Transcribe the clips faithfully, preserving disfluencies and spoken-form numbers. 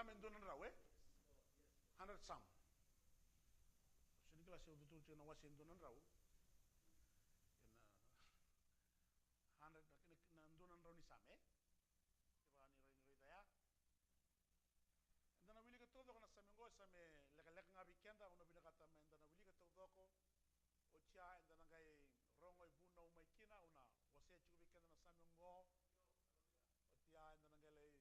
Same dua na drau, e? Hundred Psalm. Sa ni kila se au tutu tiko na wase dua na drau. Ena hundred, na, na dua na drau ni Same, e? Kevaka ni rai ni raica ya. Eda na wilika taucoko na Same oqo, e Same lekaleka ga vei keda, au na vinakata me da na wilika taucoko. Oti ya eda na qai rogo ivunau mai kina, au na wasea tiko vei keda na Same oqo. Oti ya eda na qai lai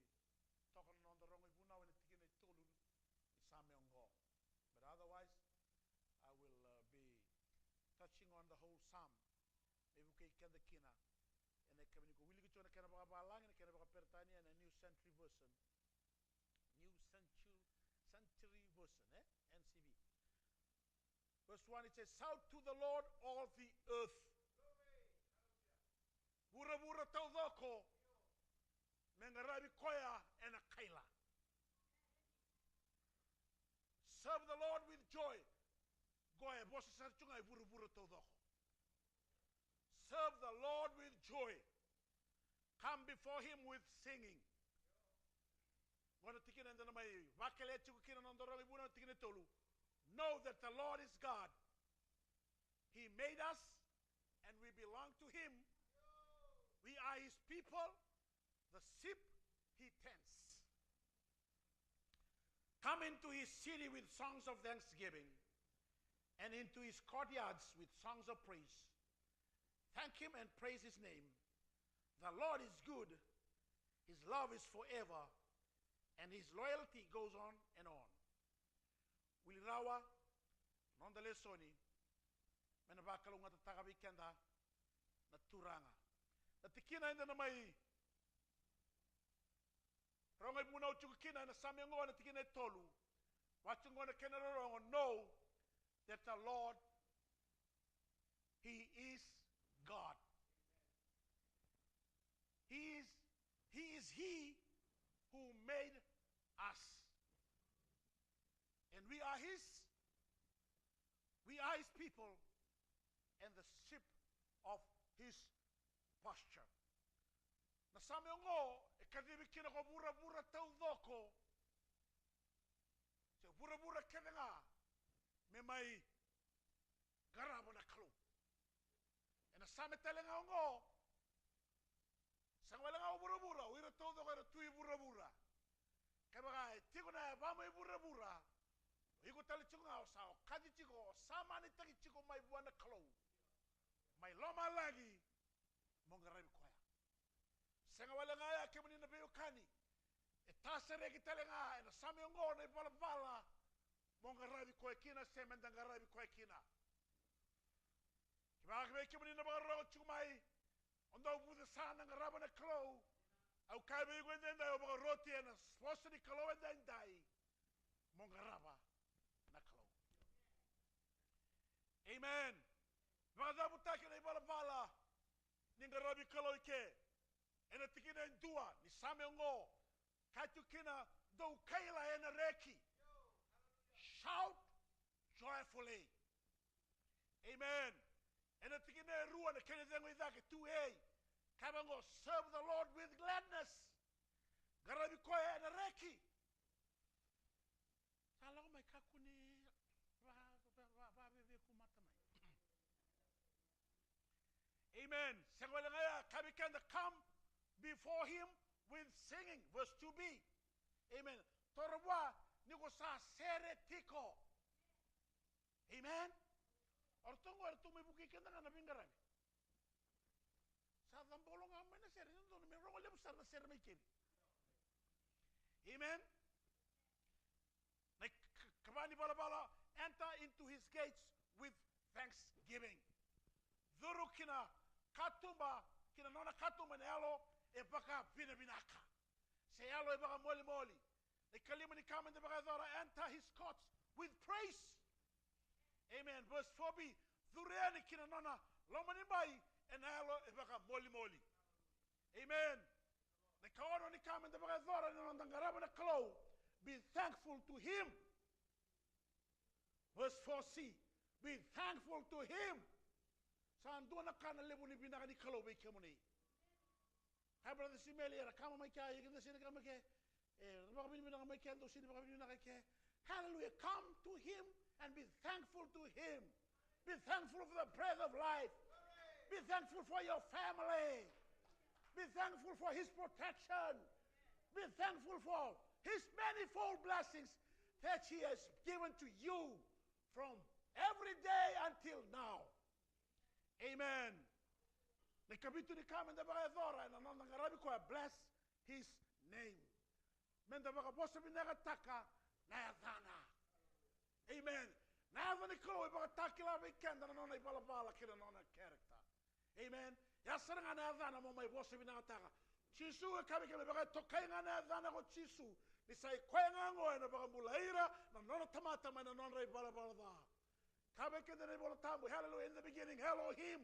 toka na noda rogo ivunau ena tikina e tolu ni Same oqo. But otherwise, I will, uh, be touching on the whole Psalm. Me vukei keda kina ena yakavi nikua. Wilika tiko na kena vakavalagi, na kena vakaperitania, na New Century Version. New Century, Century Version, e? N C V. Verse one, it says, "Shout to the Lord, all the earth." Vuravura taucoko, me qaravi koya ena kaila. Serve the Lord with joy. Qo e vosa sara tu ga e vuravura taucoko. Serve the Lord with joy. Come before him with singing. Qo na tikina eda na mai vakelea tiko kina na noda rogo ivunau, na tikina e tolu. Know that the Lord is God. He made us, and we belong to him. We are his people, the sheep he tends. Come into his city with songs of thanksgiving, and into his courtyards with songs of praise. Thank him and praise his name. The Lord is good, his love is forever, and his loyalty goes on and on. Wili rawa na noda lesoni, me na vakalougatataka vei keda na Turaga. Na tikina eda na mai rogo ivunau tiko kina ena Same oqo, na tikina e tolu. Vaka tiko oqo na kena rorogo, know that the Lord, he is God. He is, he is he who made us. And we are his, we are his people and the sheep of his pasture. Na Same oqo e kacivi kina ko vuravura taucoko, se vuravura kece ga, me mai qarava na Kalou. Ena Same tale ga oqo, sega wale ga o vuravura, o ira taucoko era tu i vuravura. Kevaka e tiko na yava mai vuravura, o iko tale tiko ga o sa okati tiko, o samanitaki tiko mai vua na Kalou, mai lomalagi, mo qaravi koya. Sega wale ga ya, kemuni na veiwekani, e tasereki tale ga ena Same oqo na ivalavala mo qaravi koya kina, se me da qaravi koya kina. Kevaka vei kemuni na vakarorogo tiko mai, o dau vucesa na qarava na Kalou. Au kaya vei iko edaidai, o vakaroti ena vosa ni Kalou edaidai, mo qarava na Kalou. Amen. Vakacavutaki na ivalavala ni qaravi Kalou i ke. Ena tikina e dua ni Same oqo, kaya tiko kina, dou kaila ena reki. Shout joyfully. Amen. Ena tikina e rua na kena cegu i cake, two A, kaya vaqo, serve the Lord with gladness. Qaravi koya ena reki. Sa lako mai, kakua ni va, va, va, vavevekumata mai. Amen. Sega wale ga ya, kaya vei keda, come before him with singing. Verse two B. Amen. Toro vua ni ko sa sere tiko. Amen. O ratou qo, eratou mai vukei keda ga na veiqaravi. Sa cabolo ga mai na sere, dodonu me rogo levu sara na sere mai keri. Amen. Na k-, k-, kava ni valavala, enter into his gates with thanksgiving. Curu ki na katuba, ki na nona katuba na yalo e vakavinavinaka, se yalo e vakamolimoli. Na ikalima ni ka meda vakayacora, enter his courts with praise. Amen. Verse four B, curu yani ki na nona loma ni bai ena yalo e vakamolimoli. Amen. Na ikaono ni ka meda vakayacora ena noda qarava na Kalou, be thankful to him. Verse four C, be thankful to him. Sa dua na ka na levu ni vinaka ni Kalou vei kemuni. Hi, brother Simeli, era kama mai kea, iko na sega ni kama ke. E, vakavinavinaka mai ke, dou sega ni vakavinavinaka ke. Hallelujah. Come to him and be thankful to him. Be thankful for the breath of life. Be thankful for your family. Be thankful for his protection. Be thankful for his manifold blessings that he has given to you from every day until now. Amen. Na ikavitu ni ka meda vakayacora ena noda qaravi koya, bless his name. Meda vakavosa vinakataka na yacana. Amen. Na yaca ni Kalou e vakatakila vei keda na nona ivalavala kei na nona character. Amen. Ya sara ga na yacana mo mai vosa vinakataka. Jisu e kaya vei keda, me vakatokai ga na yacana ko Jisu, ni sa i koya ga oqo ena vakabulai ira na nona tamata mai na nodra ivalavala ca. Kaya vei keda na iVola Tabu, hallelujah, in the beginning, Elohim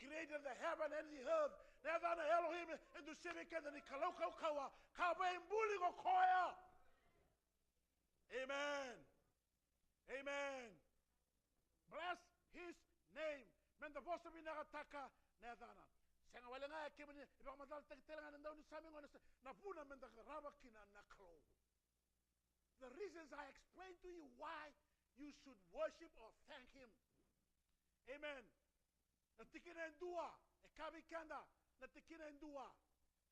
created the heaven and the earth. Na yacana Elohim e dusia vei keda ni Kalou kaukauwa, ka veibuli ko koya. Amen. Amen. Bless his name. Meda vosa vinakataka na yacana. Sega wale ga ya, kemuni, e vakamacalataki tale ga na daunisame gona, na vuna meda qarava kina na Kalou. The reasons I explained to you why you should worship or thank him. Amen. Na tikina e dua, e kaya vei keda, na tikina e dua.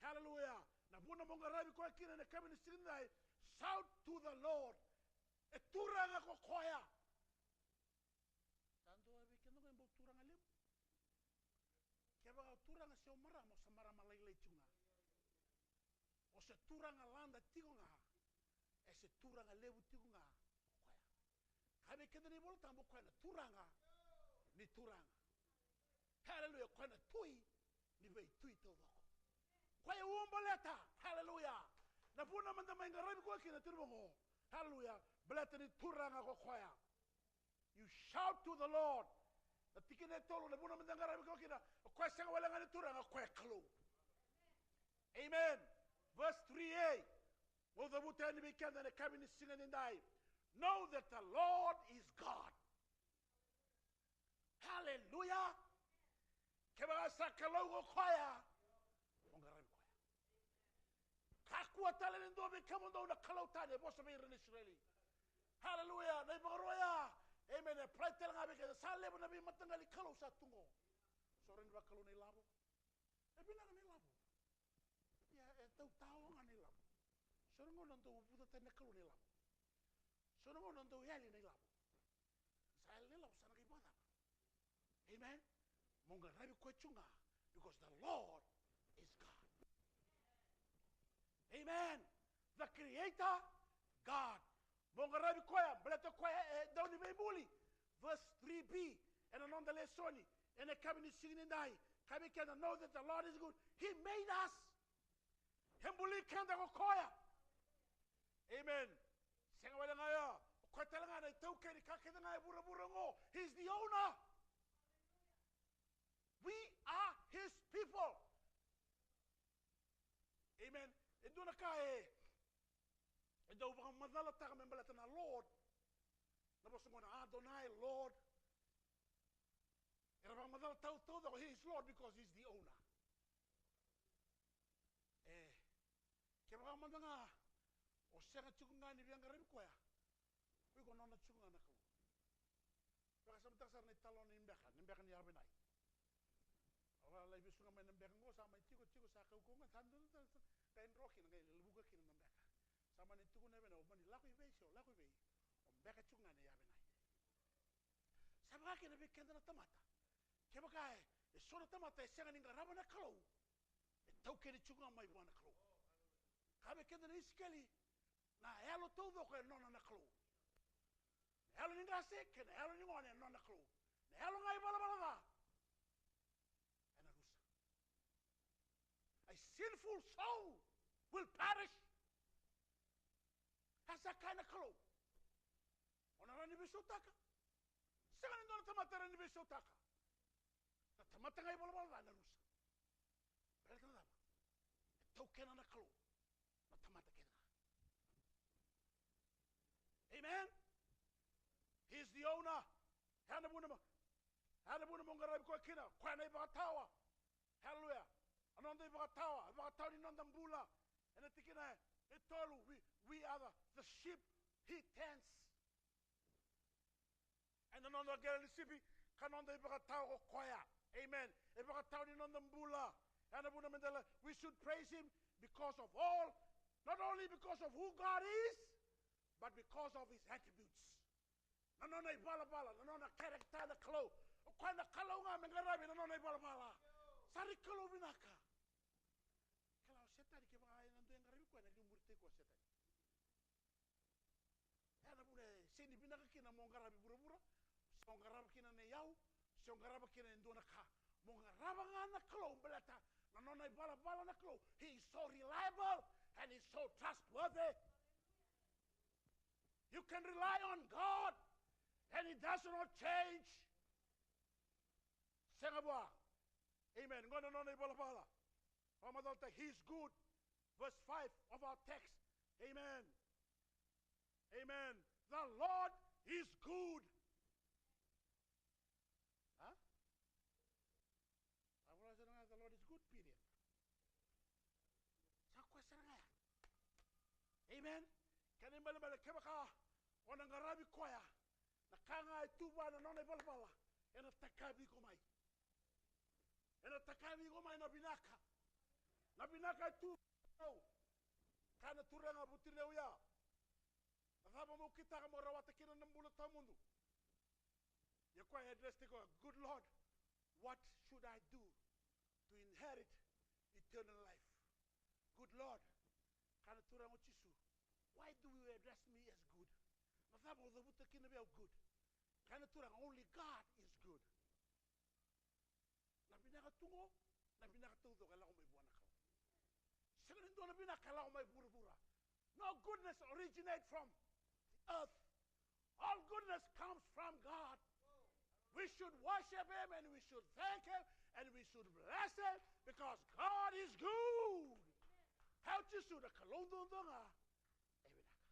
Hallelujah. Na vuna mo qaravi koya kina ena yakavi ni siga nidai, shout to the Lord. E turaga ko koya. Sa dua vei keda qo e bau turaga levu. Kevaka o turaga se o marama, o sa marama lailai tiko ga. O se turaga lada tiko ga, e se turaga levu tiko ga o koya. Kaya vei keda na iVola Tabu, o koya na Turaga ni turaga. Haleluya. O koya na Tui ni veitui taucoko. O koya e uabaleta. Haleluya. Na vuna meda mai qaravi koya kina, turaga oqo. Haleluya. Baleta ni turaga ko koya. You shout to the Lord. Na tikina e tolu, na vuna meda qaravi koya kina, o koya sega wale ga ni turaga, o koya Kalou. Amen. Verse three A. Meu cavuta yani vei keda ena yakavi ni siga nidai. Know that the Lord is God. Hallelujah. Kevaka sa Kalou ko koya, mo qaravi koya. Kakua tale ni dua vei kemudou na kalou tani, e vosa vei ira na Isireli. Haleluya. Na ivakaro ya, amen, e apply tale ga vei keda. Sa levu na veimataqali kalou sa tu qo. So rawa ni vakalou na ilavo. E vinaka na ilavo. Ia, e dau tawa ga na ilavo. So na gauna dau vuca tani na Kalou na ilavo. So na gauna dau yali na ilavo. Sa yali na ilavo, sa na qai vakacava? Amen. Mo qaravi koya tu ga, because the Lord is God. Amen. The Creator God. Mo qaravi koya, baleta o koya e dau ni veibuli. Verse three B, ena noda lesoni ena yakavi ni siga nidai, kaya vei keda, know that the Lord is good. He made us. E buli keda ko koya. Amen. Sega wale ga ya, o koya tale ga na itaukei ni ka kece ga e vuravura oqo. He is the owner. We are his people. Amen. E dua na ka e, e dau vakamacalataka me baleta na Lord. Na vosa qo na Adonai, Lord. Era vakamacalataka taucoko, he is Lord because he is the owner. E, kevaka mada ga o sega tiko ga ni via qaravi koya, o iko nona tiko ga na Kalou. Vakasamataka sara na italanoa ni beka, ni beka ni yava vinai. Au lai vesu ga mai na beka qo, sa mai tiko, tiko, sa kaukau ga, sa dua, sa qai dro kina, qai levuka kina na beka. Sa mani tukuna vei au, mani lako i vei se o lako i vei, o beka tiko ga na yava vinai. Sa vaka kina vei keda na tamata. Kevaka e, e so na tamata e sega ni qarava na Kalou, e taukeni tiko ga mai vua na Kalou. Kaya vei keda na Isikeli, na yalo taucoko e nona na Kalou. Na yalo ni qase kei na yalo ni gone e nona na Kalou. Na yalo ga ivalavala ca ena rusa. A sinful soul will perish. A sa kaya na Kalou, o na rawa ni veisautaka? Sega ni dua na tamata e rawa ni veisautaka. Na tamata ga ivalavala ca ena rusa. Baleta na cava? E taukena na Kalou na tamata kece ga. Amen. He is the owner. Ya na vuna mo, ya na vuna mo qaravi koya kina. Koya na ivakatawa. Haleluya. A noda ivakatawa, ivakatawa ni noda bula. Ena tikina e, E tolu, we, we are the, the sheep he tends. Ena noda qele ni sipi, ka noda ivakatawa ko koya. Amen. E vakatawa ni noda bula. Ena vuna me da la, we should praise him because of all, not only because of who God is, but because of his attributes. Na nona ivalavala, na nona character na Kalou. O koya na Kalou ga me qaravi na nona ivalavala. Sa ri Kalou vinaka. Kila o Setani kevaka ena dua e qaravi koya, na liu muritaki koya o Setani. Ena vuna e sega ni vinaka kina mo qaravi vuravura, se o qarava kina na iyau, se o qarava kina e dua na ka. Mo qarava ga na Kalou baleta na nona ivalavala na Kalou. He is so reliable and he is so trustworthy. You can rely on God and he does not change. Sega vua. Amen. Qo na nona ivalavala. Vakamacalataki, he is good. Verse five of our text. Amen. Amen. The Lord is good. A? Sa vola sara ga, the Lord is good, period. Sa koya sara ga ya. Amen. Kena ibalebale kevaka o na qaravi koya, na ka ga e tu vua na nona ivalavala ena takavi iko mai. Ena takavi iko mai na vinaka. Na vinaka e tu vua. Kaya na Turaga vua Tirau ya, na cava mo kitaka mo rawata kina na bula tawamudu? Ia koya e address tiko, good Lord, what should I do to inherit eternal life? Good Lord, kaya na Turaga o Jisu, why do you address me as good? Na cava o cavuta kina vei au good? Kaya na Turaga, only God is good. Na vinaka tu qo, na vinaka taucoko e lako mai vua na Kalou. Sega ni dua na vinaka e lako mai vuravura. No goodness originate from the earth. All goodness comes from God. We should worship him and we should thank him and we should bless him because God is good. Kaya o Jisu, na Kalou duadua ga e vinaka.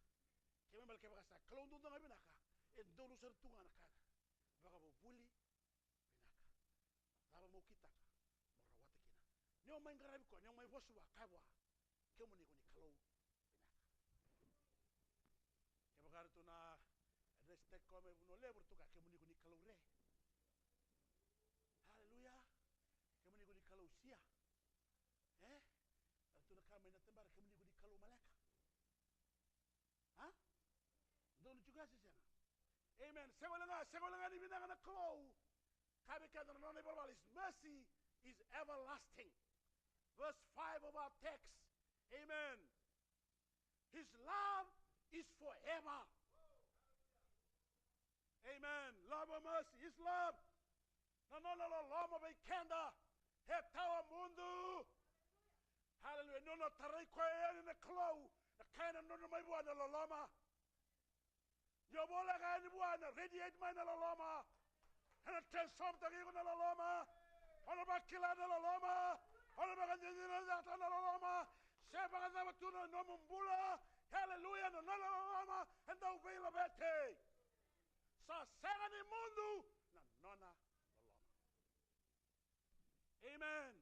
Kena ibalebale kevaka sa Kalou duadua ga e vinaka, e donu sara tu ga na ka vakavuvuli vinaka. Cava mo kitaka mo rawata kina? Ni o mai qaravi koya, ni o mai vosa vua, kaya vua, kemuni ko ni Kalou vinaka. Kevaka ratou na address taki koya mai Vanua Levu, ratou kaya, kemuni ko ni Kalou re. Haleluya. Kemuni ko ni Kalou sia. E? Ratou na kaya mai na tabara, kemuni ko ni Kalou maleka. A? Donu tiko ya se sega? Amen. Sega wale ga, sega wale ga ni vinaka na Kalou. Kaya vei keda na nona ivalavala, his mercy is everlasting. Verse five of our text. Amen. His love is forever. Amen. Love of mercy, his love. Na nona loloma vei keda e tawamudu. Haleluya. Ni o na tarai koya yani na Kalou, na ka ena nona mai vua na loloma. Ni o voleka yani vua, ena radiate mai na loloma. Ena transform-taki iko na loloma. O na vakila na loloma. O na vakadinadinataka na loloma. Se vakacava tu na nomu bula. Haleluya, na nona loloma e dau veilaveti. Sa sega ni mudu na nona loloma. Amen.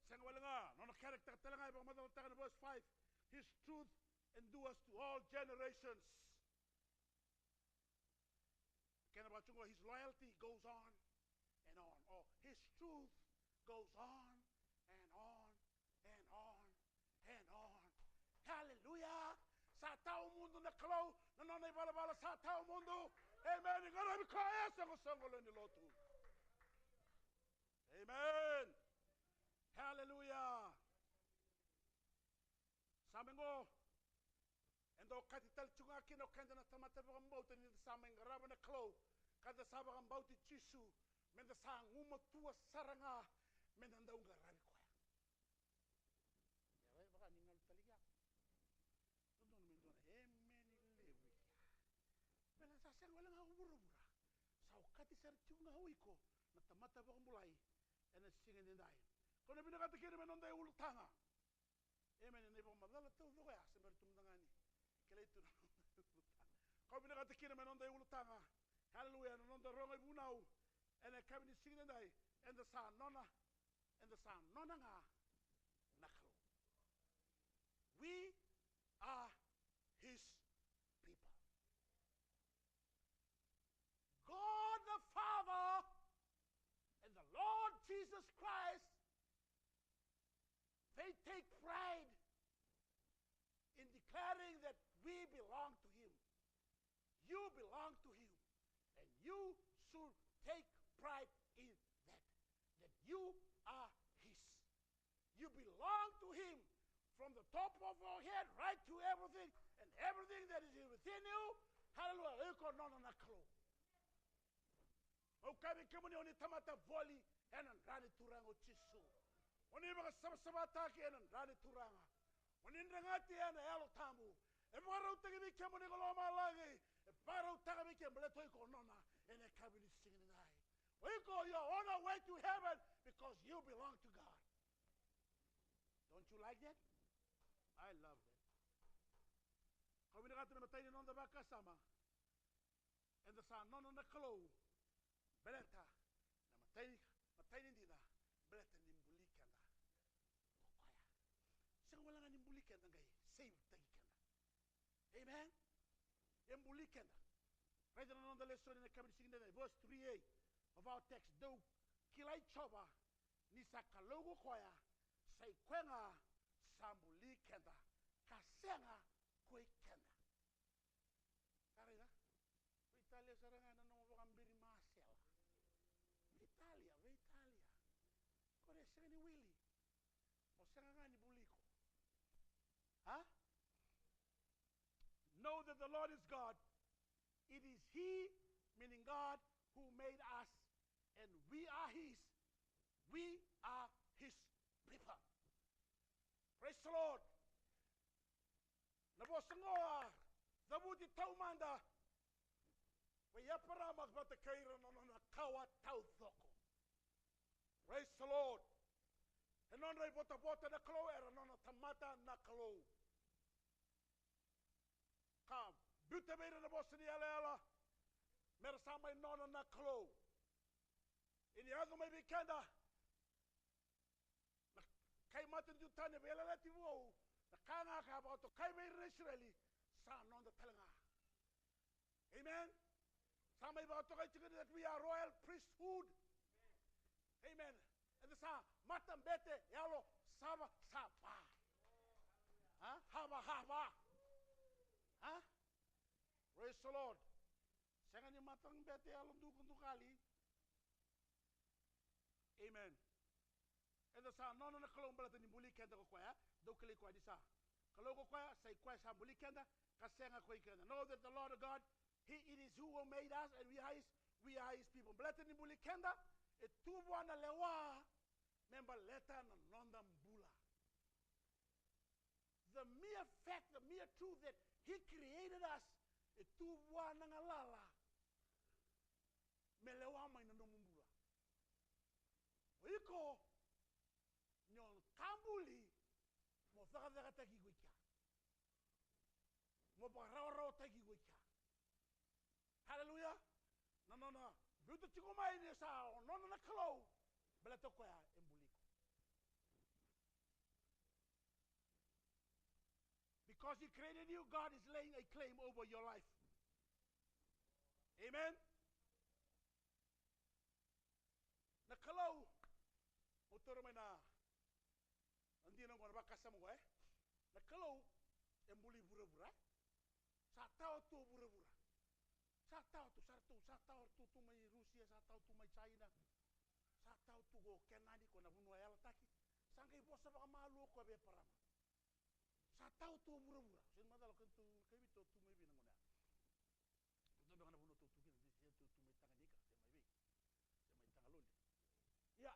Sega wale ga, nona character tale ga e vakamacalataka na verse five. His truth endures to all generations. Kena vaka tu qo, his loyalty goes on and on. Or his truth goes on and on and on and on. Hallelujah. Sa tawamudu na Kalou, na nona ivalavala sa tawamudu. Amen. Ni qaravi koya, soqosoqo lewe ni lotu. Amen. Hallelujah. Sa mai qo, eda okati tale tiko ga kina o keda na tamata vakabauta ni da sa mai qarava na Kalou, ka da sa vakabauti Jisu, me da sa gumatua sara ga me da dau qaravi koya. Ia, e vaka ni galu tale ya. Dodonu me dua na emeni levu i kea. Baleta sa sega wale ga o vuravura. Sa okati sara tiko ga o iko na tamata vakabulai ena siga edaidai. Kau na vinakata kina me noda iulutaga. Emeni, na ivakamacala taucoko ya, se bera tu mada ga ni kilai tu na noda iulutaga. Kau vinakata kina me noda iulutaga. Haleluya, na noda rogo ivunau ena yakavi ni siga edaidai, eda sa nona, eda sa nona ga na Kalou. We take pride in declaring that we belong to Him. You belong to Him. And you should take pride in that, that you are His. You belong to Him from the top of your head right to everything, and everything that is within you. Hallelujah. O iko nona na Kalou. Au kaya vei kemuni, o ni tamata voli ena dra ni Turaga o Jisu. O ni vakasavasavataki ena dra ni Turaga. O ni dregati ena Yalo Tabu. E vakarautaki vei kemuni ko lomalagi. E vakarautaka vei kemuni, baleta o iko nona ena yakavi ni siga nikua. O iko, you are on your way to heaven because you belong to God. Don't you like that? I love that. Kau vinakata na imatai ni noda vakasama. Eda sa nona na Kalou, baleta na imatai, imatai ni dina, baleta ni buli keda ko koya. Sega wale ga ni buli keda, qai save-taki keda. Amen. E buli keda. Raica na noda lesoni ena yakavi ni siga nikua, verse three A of our text. Dou kilai Jiova, ni sa Kalou ko koya, sa i koya ga sa buli keda, ka sega ko i keda. Ka raica, veitalia sara ga na nomu vakabiri masela. Veitalia, veitalia. Ko na sega ni wili. Mo sega ga ni buli iko. Ha? Know that the Lord is God. It is He, meaning God, who made us, and we are His. We are His people. Praise the Lord. Na vosa qo a cavuti taumada vei Eparama vata kei ira na nona kawa taucoko. Praise the Lord. E nodra ivotavota na Kalou, era nona tamata na Kalou. Ka biuta vei ira na vosa ni yalayala, mera sa mai nona na Kalou. Ia ni yaco mai vei keda na kai matanitu tani, veiyalayalati vou, na ka ga ka vakatokai vei ira na Isireli, sa noda tale ga. Amen. Sa mai vakatokai tiko ni that we are royal priesthood. Amen. Eda sa matabete yalo savasava. Ha? Havahava. Ha? Praise the Lord. Sega ni matabete yalo dukadukali. Amen. Eda sa nona na Kalou baleta ni buli keda ko koya. Dou kilai koya ni sa Kalou ko koya, sa i koya sa buli keda, ka sega ko i keda. Know that the Lord God, He, it is who made us, and we are His, we are His people. Baleta ni buli keda, e tu vua na lewa me baleta na noda bula. The mere fact, the mere truth that He created us, e tu vua na galala me lewa mai na nomu bula. O iko, ni o ka buli, mo cakacakataki iko i kea. Mo vakarawarawataki iko i kea. Haleluya. Na nona biuta tiko mai ni sa o nona na Kalou, baleta o koya e buli iko. Because He created you, God is laying a claim over your life. Amen. Na Kalou, au taura mai na, na dina oqo, na vakasama oqo, e? Na Kalou e buli vuravura, e? Sa tawa tu o vuravura. Sa tawa tu, sa tu, sa tawa tu, tu mai Rusia, sa tawa tu mai China. Sa tawa tu ko Kenani, ko na vanua yalataki. Sa qai vosa vakamalua o koya vei Eparama. Sa tawa tu o vuravura. Sega ni macala o kemudou na kai Viti o tu mai vei na gauna ya. Dua beka na vanua tou tu kina, se tou tu mai Tanganyika, se mai vei, se mai Tagaloli. Ia.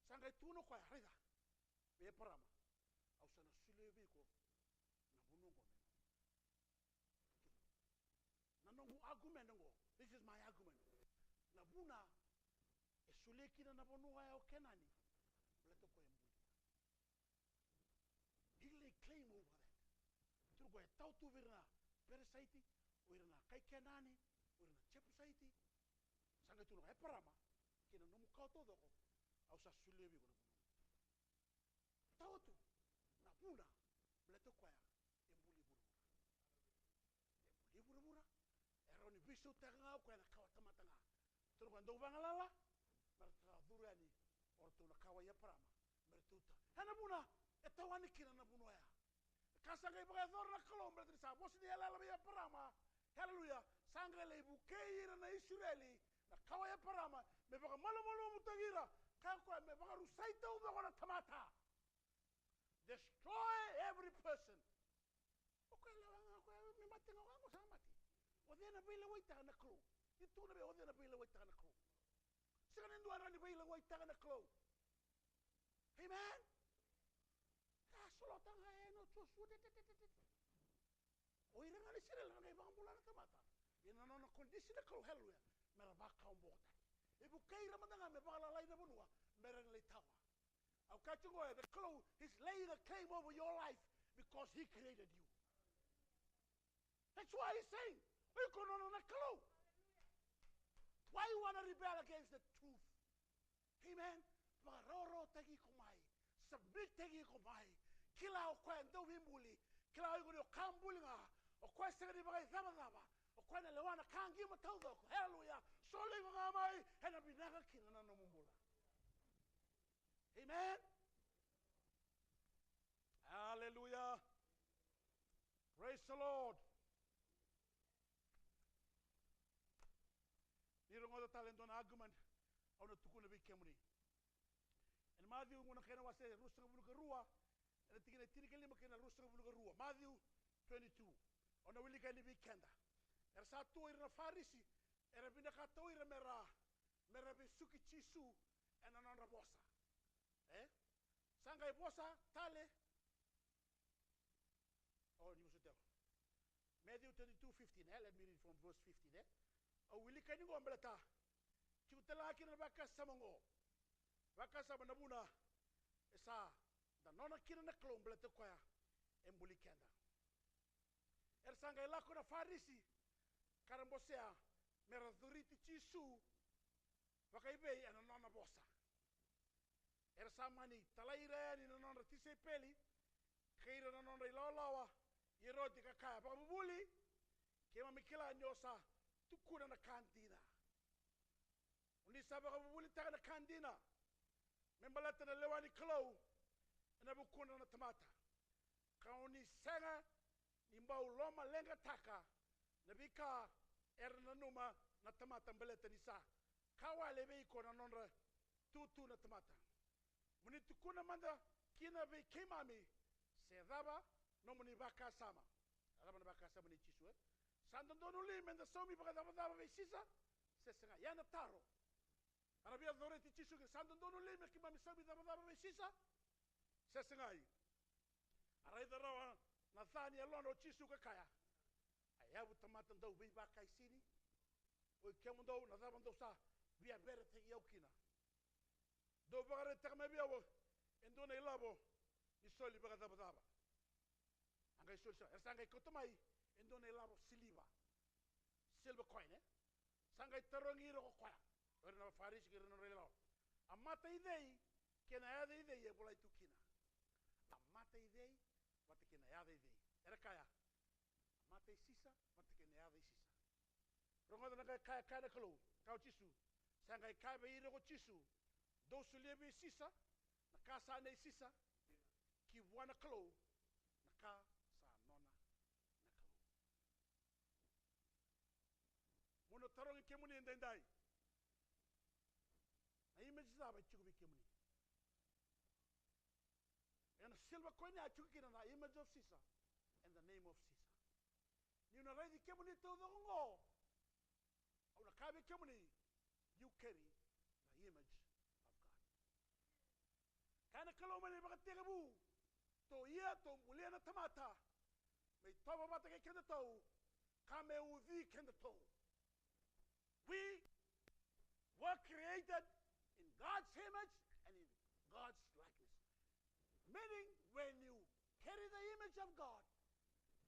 Sa qai tukuna o koya, raica, vei Eparama, au sa na solia vei iko na vanua oqo me nomu. Na noqu argument oqo, this is my argument. Na vuna e solia kina na vanua ya o Kenani, baleta o koya e buli. He lay claim over that. Tukuna o koya e tawa tu vei ira na Peresaiti, o ira na kai Kenani, o ira na Jepusaiti. Sa qai tukuna o koya, Eparama, kei na nomu kawa taucoko, au sa solia vei iko na vanua. Tawa tu, na vuna, baleta o koya e buli vuravura. E buli vuravura. E rawa ni veisautaka ga o koya na kawa tamata ga. Tukuna o koya, dou vagalala, me ratou curu yani o ratou na kawa i Eparama, me ra Tuta. Ena vuna e tawani kina na vanua ya. Ka sa qai vakayacora na Kalou baleta ni sa vosa ni yalayala vei Eparama. Haleluya. Sa qai lai vukei ira na Isireli na kawa i Eparama me vakamalumalumutaki ira. Kaya o koya me vakarusai taucoko na tamata. Destroy every person. O koya e lewa ga o koya me mate ga o koya, o sa mate. O cei na veilewaitaka na Kalou? Ni tukuna vei o cei na veilewaitaka na Kalou? Sega ni dua e rawa ni veilewaitaka na Kalou. Amen. Ka solota ga e no Josua, te, te, te, te, te. O ira ga na Isireli era qai vakabula na tamata. Ia na nona condition na Kalou, haleluya. Mera vakawabokotaki. E vukei ira mada ga me vakalalai na vanua mera na lai tawa. Au kaya tiko oya, the Kalou is laying a claim over your life because he created you. That's why he's saying, o iko nona na Kalou. Why you wanna rebel against the truth? Amen. Vakarawarawataki iko mai. Submit-taki iko mai. Kila o koya e dau veibuli. Kila o iko ni o ka buli ga. O koya sega ni vakaicavacava. O koya na lewa na ka qima taucoko. Haleluya. Soli iko ga mai, ena vinaka kina na nomu bula. Amen. Haleluya. Praise the Lord. Ni rogoca tale e dua na argument au na tukuna vei kemuni. Ena Maciu, na kena wase ruasagavulu ka rua, ena tikina e tinikalima kei na ruasagavulu ka rua. Maciu twenty-two. Au na wilika yani vei keda. Era sa tu o ira na Farisi, era vinakata o ira mera, mera vesuki Jisu ena nodra vosa. E? Sa qai vosa tale. O, ni vosa tiko. Matthew twenty-two fifteen, e? Let me read from verse fifteen, e? Au wilika yani qo baleta tiko tale ga kina na vakasama qo. Vakasama na vuna e sa da nona kina na Kalou baleta koya e buli keda. Era sa qai lako na Farisi ka ra bosea mera coriti Jisu vakaivei ena nona vosa. Era sa mani talai ira yani na nodra tisaipeli kei ira na nodra ilawalawa i Eroti ka kaya, vakavuvuli, keimami kila ni o sa tukuna na ka dina. O ni sa vakavuvulitaka na ka dina me baleta na lewa ni Kalou ena vukudra na tamata. Ka o ni sega ni bau lomaleqataka na veika era nanuma na tamata baleta ni sa ka wale vei iko na nodra tutu na tamata. Mo ni tukuna mada kina vei keimami se cava nomuni vakasama. A cava na vakasama nei Jisu, e? Sa dodonu li meda saumi vakacavacava vei Sisa se sega? Ia na taro. A na via coreti Jisu kina, sa dodonu li me keimami saumi cavacava vei Sisa se segai? A raica rawa na ca ni yalona o Jisu ka kaya, a yavu tamata dau veivakaisini. Oi kemudou, na cava dou sa via veretaki au kina? Dou vakaraitaka mai vei au e dua na ilavo ni soli vakacavacava. A qai soli sara, era sa qai kauta mai e dua na ilavo siliva, silver coin, e? Sa qai tarogi ira ko koya, o ira na Farisi kei ira na nodra ilavo, a mata i cei kei na yaca i cei e volai tu kina? A mata i cei vata kei na yaca i cei? Era kaya, a mata i Sisa vata kei na yaca i Sisa. Rogoca na qai kaya, kaya na Kalou, kaya o Jisu. Sa qai kaya vei ira ko Jisu, dou solia vei Sisa na ka sa nei Sisa, ki vua na Kalou na ka sa nona na Kalou. Mo na tarogi kemuni edaidai, na image cava e tiko vei kemuni? Ena silver coin ya e tiko kina na image of Caesar and the name of Caesar. Niu na raici kemuni taucoko oqo, au na kaya vei kemuni, you carry the image of God. Kaya na Kalou mai na ivakatekivu, tou ia, tou bulia na tamata me itovo vata kei kedatou ka me uci kedatou. We were created in God's image and in God's likeness. Meaning, when you carry the image of God,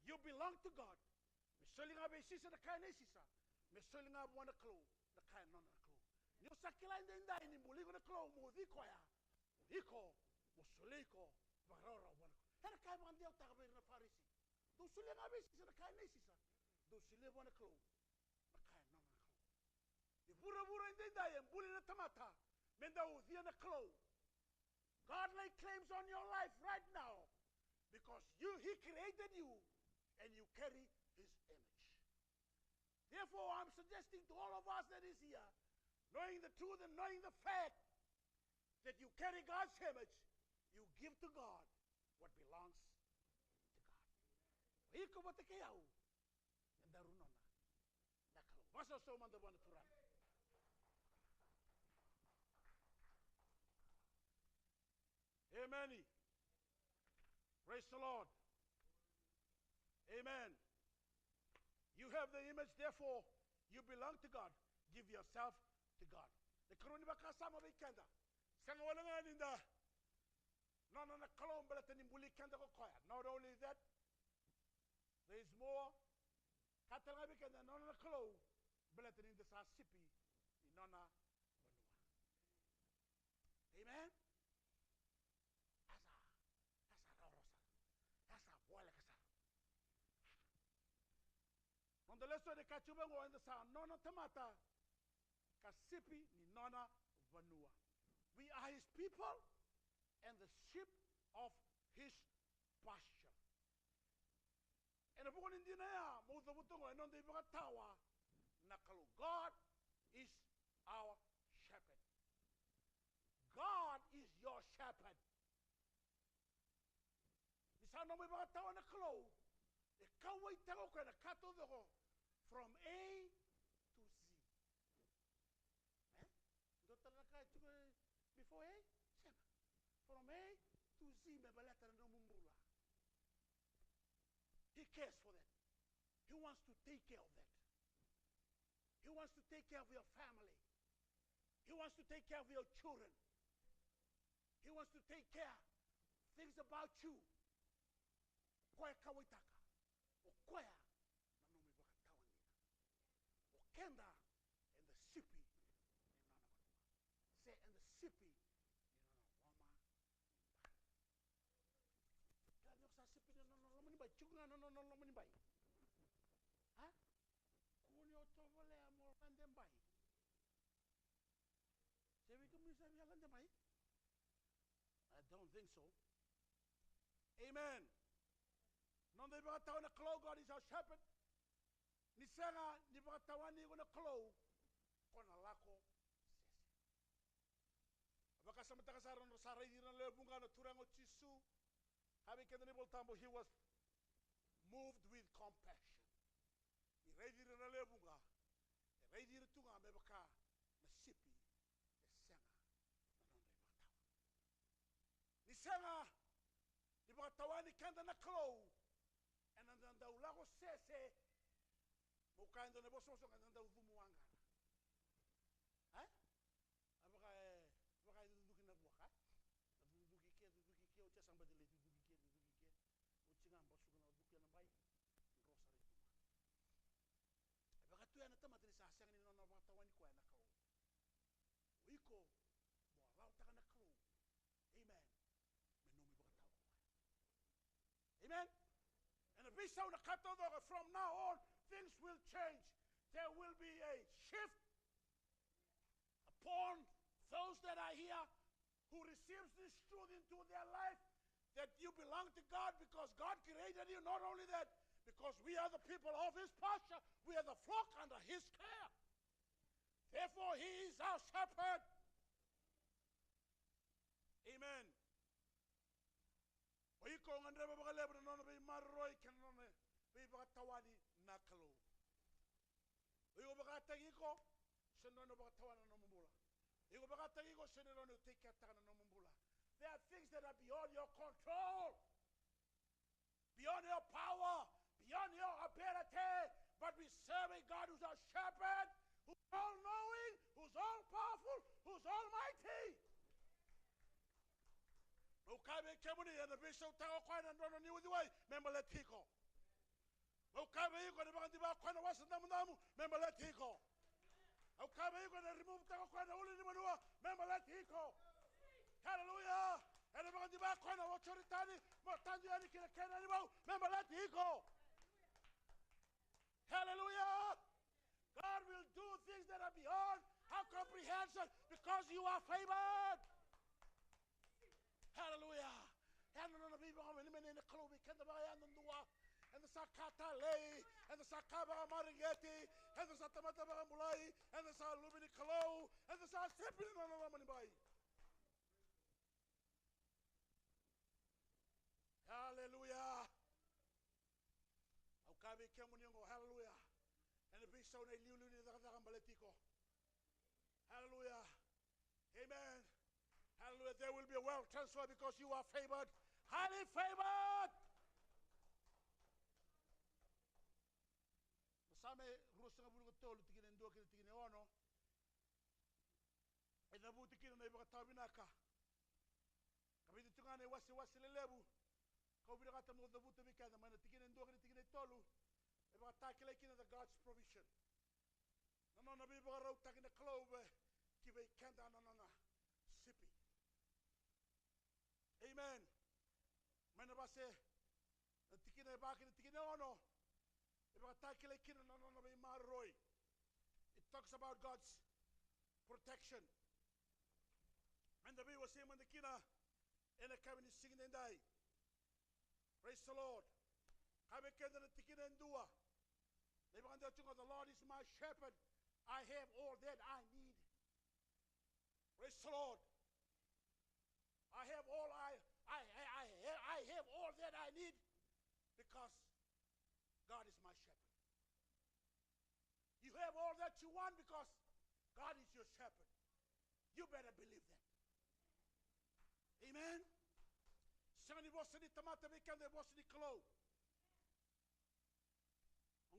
you belong to God. Me soli ga vei Sisa na ka e nei Sisa, me soli ga vua na Kalou na ka e nona na Kalou. Ni o sa kila edaidai ni buli iko na Kalou, mo uci koya, iko mo solia iko vakarawarawa vua na Kalou. Era kaya vakadeitaka vei ira na Farisi, dou solia ga vei Sisa na ka e nei Sisa, dou solia vua na Kalou na ka e nona na Kalou. Ni vuravura edaidai e buli na tamata me da ucia na Kalou. God lay claims on your life right now because you, He created you and you carry His image. Therefore, I'm suggesting to all of us that is here, knowing the truth and knowing the fact that you carry God's image, you give to God what belongs to God. Iko vata kei au, eda daru nona na Kalou. Vakasausau mada vua na Turaga. Amen. Praise the Lord. Amen. You have the image, therefore you belong to God. Give yourself to God. Na karua ni vakasama vei keda. Sega wale ga ni da nona na Kalou baleta ni buli keda ko koya. Not only that, there is more. Ka tale ga vei keda nona na Kalou baleta ni da sa sipi ni nona vanua. Amen. Asa, asa rauro sara. Asa voleka sara. Noda lesoni e kaya tiko vaqo, eda sa nona tamata ka sipi ni nona vanua. We are His people and the sheep of His pasture. Ena vuku ni dina ya, meu cavuta oqo, e noda ivakatawa na Kalou. God is our shepherd. God is your shepherd. Ni sa nomu ivakatawa na Kalou, e kauwaitaka o koya na ka taucoko from A to Z. E? Dua tale na ka e tiko before A? Sega. From A to Z me baleta na nomu bula. He cares for that. He wants to take care of that. He wants to take care of your family. He wants to take care of your children. He wants to take care things about you. O koya e kauwaitaka. O koya na nomu ivakatawa dina. O keda eda sipi ni nona vanua. Se eda sipi ni nona loma ni bai. Kila ni o sa sipi ni nona loma ni bai, tiko ga na nona loma ni bai. A? Kua ni o tovolea mo lade bai. Se vei kemuni sa via lade mai? I don't think so. Amen. Noda ivakatawa na Kalou, God is our shepherd. Ni sega ni vakatawani iko na Kalou, ko na lako sese. Vakasamataka sara na nodra sa raici ira na lewe vuqa na Turaga o Jisu. Kaya vei keda na iVolatabu, he was moved with compassion. Ni raici ira na lewe vuqa, e raici ira tu ga me vaka na sipi e sega na nodra ivakatawa. Ni sega ni vakatawani keda na Kalou, eda na dau lako sese. Meu kaya e dua na ivosavosa, eda na dau cumu waqara. E? A vaka e, vaka e cucuki na vuaka, e? Na cucuki ke, cucuki ke, oti a sa baci lai cucuki ke, cucuki ke. Oti ga basuka na cucuki ena bai, dro sara i tuba. E vaka tu ya na tamata ni sa sega ni nona vakatawani koya na Kalou. O iko, mo alawataka na Kalou. Amen. Me nomu ivakatawa ko koya. Amen. Ena veisau na ka taucoko, from now on, things will change. There will be a shift upon those that are here who receives this truth into their life, that you belong to God because God created you. Not only that, because we are the people of His pasture, we are the flock under His care. Therefore, He is our shepherd. Amen. O iko o gadreva vakalevu na nona veimaroroi kei na nona veivakatawani na Kalou. O iko vakataki iko, se nona vakatawana na nomu bula. O iko vakataki iko, se nona take care taka na nomu bula. There are things that are beyond your control, beyond your power, beyond your ability. But we serve a God who's our shepherd, who's all-knowing, who's all-powerful, who's almighty. Meu kaya vei kemuni, ena veisautaka o koya na drano ni uciwai me baleti iko. Meu kaya vei iko, ena vakadiva o koya na wasa damudamu me baleti iko. Au kaya vei iko, ena remove taka o koya na ulu ni vanua me baleti iko. Hallelujah. Ena vakadiva o koya na otioti tani mo tadu yani ki na kena ni vau me baleti iko. Hallelujah. God will do things that are beyond our comprehension because you are favored. eda vakayadudua, eda sa ka talei, eda sa ka vakamareqeti, eda sa tamata vakabulai, eda sa luve ni Kalou, eda sa sipi ni nona loma ni bai. Haleluya. Au kaya vei kemuni oqo, haleluya. Ena veisau na iliuliu ni cakacaka baleti iko. Haleluya. Amen. Haleluya. There will be a wealth transfer because you are favored. Highly favored. Na Same ruasagavulu ka tolu, tikina e dua kei na tikina e ono. E cavuti kina na ivakatawa vinaka. Ka vica tu ga na iwasewase lelevu. Kau vinakata meu cavuta vei keda mai na tikina e dua kei na tikina e tolu. E vakatakilai kina the God's provision. Na nona veivakarautaki na Kalou vei, ki vei keda na nona sipi. Amen. Mai na vase, na tikina e va kei na tikina e ono, e vakatakilai kina na nona veimaroroi. It talks about God's protection. Eda veiwasei mada kina ena yakavi ni siga edaidai. Praise the Lord. Kaya vei keda na tikina e dua. Na ivakadewa tiko, the Lord is my shepherd. I have all that I need. Praise the Lord. I have all I, I, I, I, I have all that I need because God is my shepherd. You have all that you want because God is your shepherd. You better believe that. Amen. Sega ni vosa ni tamata vei keda, e vosa ni Kalou.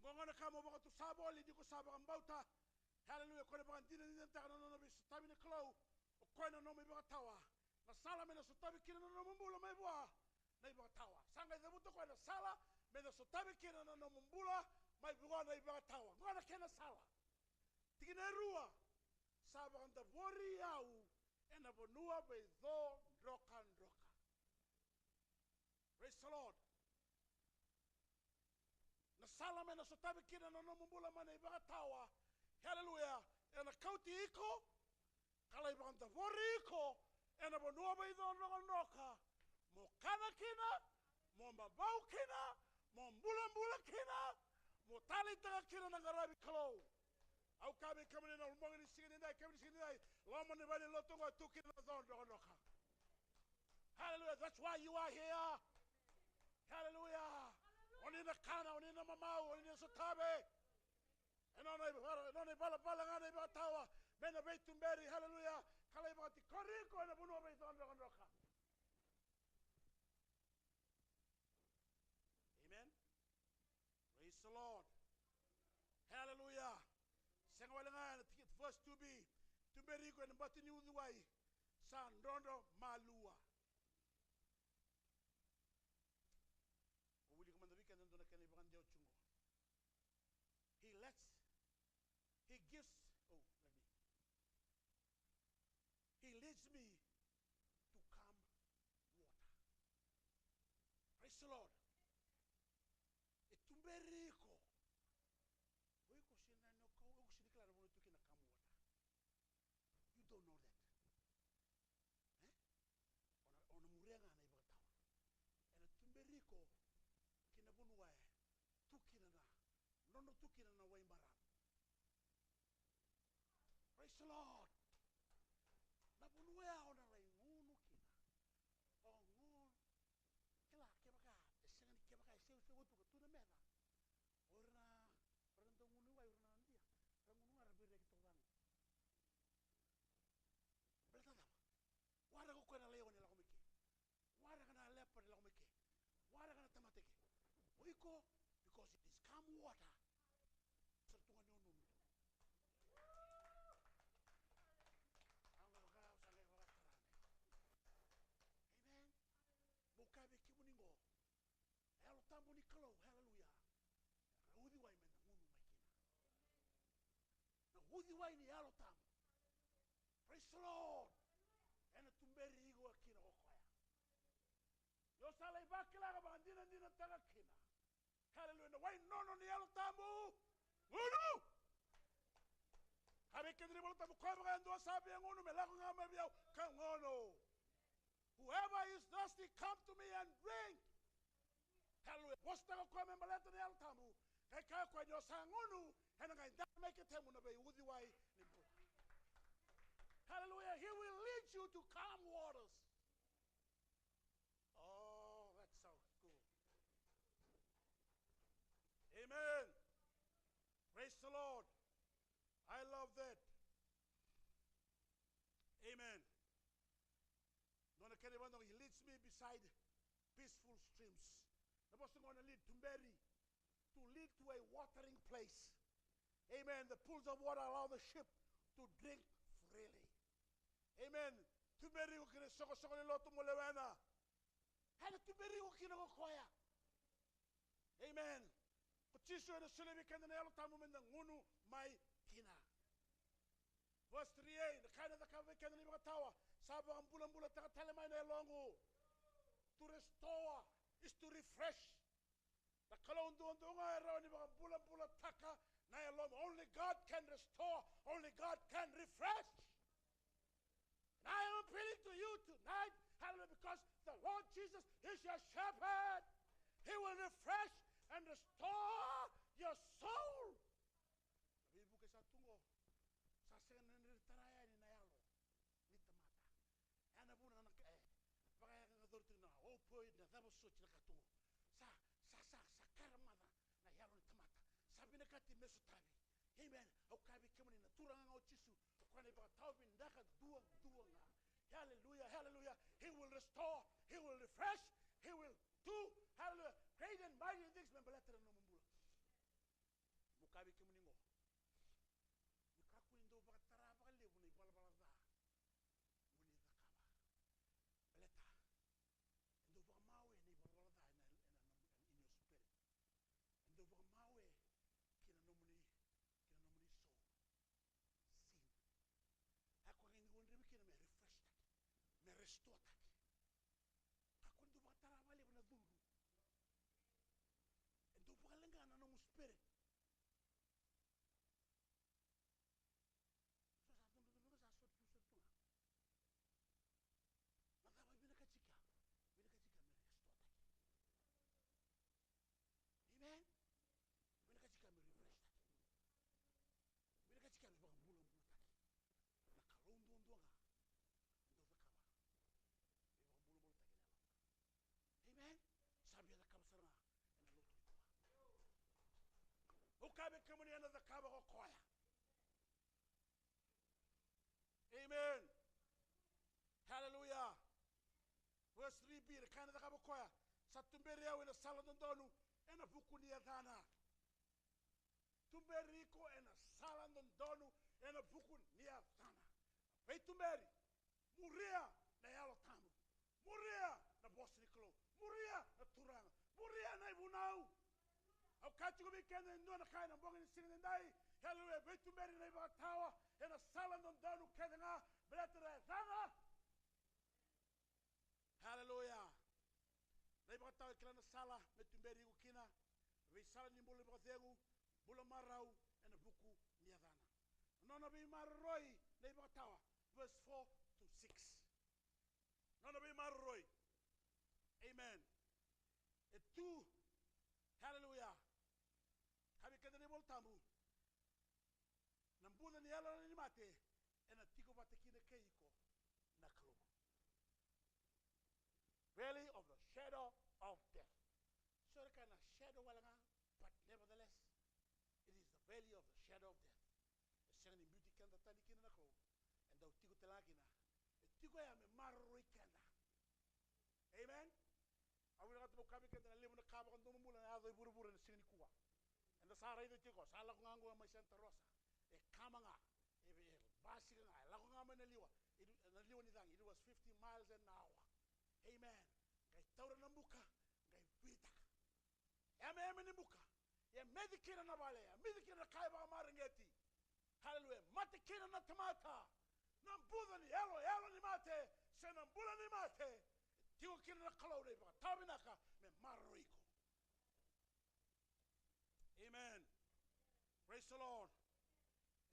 Oqo ga na ka mo vakatusa voli ni ko sa vakabauta. Haleluya. Ko na vakadinadinataka na nona veisotavi na Kalou. O koya na nomu ivakatawa. Na sala me na sotavi kina na nomu bula mai vua na ivakatawa. Sa qai cavuta o koya na sala me na sotavi kina na nomu bula mai vua na ivakatawa. Oqo na kena sala. Tikina e rua. Sa vakadavori au ena vanua veicodrokadroka. Praise the Lord. Na sala me na sotavi kina na nomu bula mai na ivakatawa. Haleluya. Ena kauti iko, ka lai vakadavori iko ena vanua veicodrokadroka. Mo kana kina, mo vavau kina, mo bulabula kina, mo taleitaka kina na qaravi Kalou. Au kaya vei kemuni na bogi ni siga nidai, kemuni siga nidai, loma ni valenilotu oqo e tu kina na codrokadroka. Hallelujah. That's why you are here. Hallelujah. O ni na kana, o ni na mamau, o ni na sotavi. E nona ivalavala ga na ivakatawa me na veituberi, hallelujah, ka lai vakatikori iko ena vanua veicodrokadroka. Amen. Praise the Lord. Hallelujah. Sega wale ga ena tiki, verse two B. Tuberi iko ena bati ni uciwai sa drodro malua. Au wilika mada vei keda e dua na kena ivakadewa tiko qo. He lets, he gives, oh, let me. He leads me to calm water. Praise the Lord. E tuberi iko. O iko sega ni, o iko sega ni kila na vanua e tu kina na calm water. You don't know that. E? O na, o na muria ga na ivakatawa. Ena tuberi iko ki na vanua e tu kina na, drodro tu kina na waimaramu. Praise the Lord. Na vanua ya o na lai gunu kina. O gunu. Kila, kevaka e sega ni, kevaka e seuseu tu ka tu na meca, o ira na, o ira na dau gunu i wai, o ira na Nadia, ra gunu ga ra veireki taucake. Baleta cava? Waraka o koya na laione lako mai ke. Waraka na leopard lako mai ke. Waraka na tamata ke. O iko, because it is calm water. Sa tu ga ni o nunu tu. Au ga vaka, au sa qai vakatara mai. Amen. Meu kaya vei kemuni qo. Na Yalo Tabu ni Kalou, hallelujah. Na uciwai me na gunu mai kina. Na uciwai ni Yalo Tabu. Praise the Lord. Ena tuberi iko kina ko koya. Io, sa lai vakila ka vakadinadinataka kina. Hallelujah. Na wai nono ni Yalo Tabu. Gunu. Ka vei keda ni Vola Tabu, koya vakayadua sa via gunu me lako ga mai vei au ka gunu. Whoever is thirsty, come to me and drink. Hallelujah. Vosataka o koya me baleta na Yalo Tabu. Qai kaya o koya ni o sa gunu, ena qai dara mai ketemu na veiuciwai ni bula. Hallelujah. He will lead you to calm waters. Oh, that's so cool. Amen. Praise the Lord. I love that. Amen. Nona kena ivakadodonu, he leads me beside peaceful streams. Na vosa qo na lead, tuberi, to lead to a watering place. Amen. The pools of water allow the sheep to drink freely. Amen. Tuberi iko ki na isoqosoqo ni lotu mo lewena. Ena tuberi iko kina ko koya. Amen. Ko Jisu ena solia vei keda na Yalo Tabu meda gunu mai kina. Verse three A, na ka ena cakava vei keda na ivakatawa, sa vakabulabulataka tale mai na yaloqu. To restore is to refresh. Na Kalou duadua ga e rawa ni vakabulabulataka na yalomu. Only God can restore. Only God can refresh. And I am appealing to you tonight, hallelujah, because the Lord Jesus is your shepherd. He will refresh and restore your soul. Na veivuke sa tu qo, sa sega ni rawa ni tara yani na yalo ni tamata. Ena vuna na ka e vakayaga ga cori tiko na opioid, na cava soti na ka tu qo. Sa, sa, sa, sa karamaca na yalo ni tamata. Sa vinakati me sotavi. Amen. Au kaya vei kemuni na Turaga ga o Jisu, o koya na ivakatawa vinaka duadua ga. Hallelujah, hallelujah. He will restore, he will refresh, he will do, hallelujah, great and mighty things me baleta na nomu bula. Meu kaya vei kemuni qo, ni kakua ni dau vakatara vakalevu na ivalavala ca mo ni cakava. Baleta e dau vakamawe na ivalavala ca ena, ena, ena, in your spirit. E dau vakamawe ki na nomuni, ki na nomuni soul. Sin. A koya ga e dau gadrevi kina me refresh taki, me restore taki. Kakua ni dau vakatara vakalevu na cudru. E dau vakaleqa na nomu spirit. So sa cudrucudru ga, sa soticudru tu ga. Na cava e vinakati kina? Vinakati kina me restore taki. Amen. Vinakati kina me refresh taki. Vinakati kina me vakabulabulataki. Na Kalou duadua ga e dau cakava me vakabulabulataki na yaloda. Amen. Sa via cakava sara ga ena lotu nikua. Au kaya vei kemuni, ena cakava ko koya. Amen. Hallelujah. Verse three B, na ka ena cakava o koya, sa tuberi au ena sala dodonu ena vuku ni yacana. Tuberi iko ena sala dodonu ena vuku ni yacana. Veituberi, muria na Yalo Tabu. Muria na vosa ni Kalou. Muria na Turaga. Muria na ivunau. Au kaya tiko vei keda e dua na ka ena bogi ni siga edaidai. Hallelujah. Veituberi na ivakatawa ena sala dodonu kece ga, baleta na yacana. Hallelujah. Na ivakatawa e kila na sala me tuberi iko kina. Veisala ni bula ni vakacegu, bula marau ena vuku ni yacana. Na nona veimaroroi na ivakatawa, verse four to six. Nona veimaroroi. Amen. E tu. Hallelujah. Kaya vei keda na iVola Tabu, na buca ni yalona ni mate ena tiko vata kina kei iko na Kalou. Valley of the shadow of death. So era kaya na shadow wale ga, but nevertheless, it is the valley of the shadow of death. E sega ni biuti keda tani kina na Kalou. E dau tiko tale ga kina. E tiko ya me maroroi keda. Amen. Au vinakata meu kaya vei keda na levu na ka vakadomobula na yaco e vuravura ena siga nikua. Eda sa raica tiko, sa lako ga qo mai Santa Rosa. E kama ga, e, e basika ga, e lako ga mai na liwa, e, na liwa ni cagi, it was fifty miles an hour. Amen. Qai taura na buka, qai viritaka. Yameyame ni buka, e meci kina na vale, e meci kina na ka e vakamareqeti. Hallelujah. Mate kina na tamata. Na buca ni yalo, yalo ni mate, se na bula ni mate. E tiko kina na Kalou na ivakatawa vinaka me maroroi iko. Amen. Praise the Lord.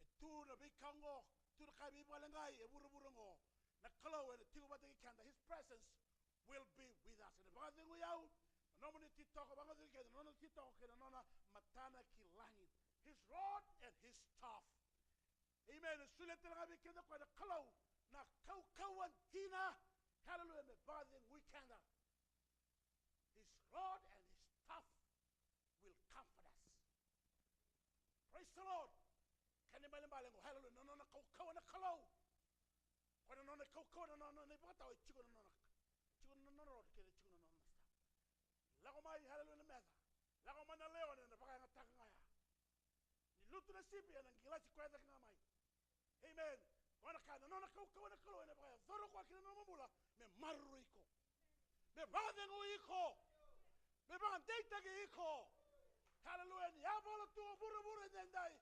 E tu na veika oqo, tu na ka e veivakaleqai e vuravura oqo. Na Kalou ena tiko vata kei keda. His presence will be with us. Ena vakacegui au, Nomuni titoko, vakacili kece, nona titoko kei na nona matana ki lagi. His rod and his staff. Amen. E solia tale ga vei keda o koya na Kalou na kaukauwa dina. Hallelujah. Me vakacegui keda. His rod and his staff will comfort us. Praise the Lord. Kena ibalebale qo, hallelujah, na nona kaukauwa na Kalou. Ko na nona kaukauwa, na nona ivakatawa, e tiko na nona, tiko na nona rod kei na, tiko na nona staff. Lako mai, hallelujah, na meca. Lako mai na lewe, ena vakayagataka ga ya. Ni lutu na sipi, ena qilasi koya cake ga mai. Amen. Ko na ka, na nona kaukauwa na Kalou ena vakayacora koya ki na nomu bula me maroroi iko, me vakacegui iko, me vakadeitaki iko. Hallelujah. Ni yavala tu o vuravura edaidai,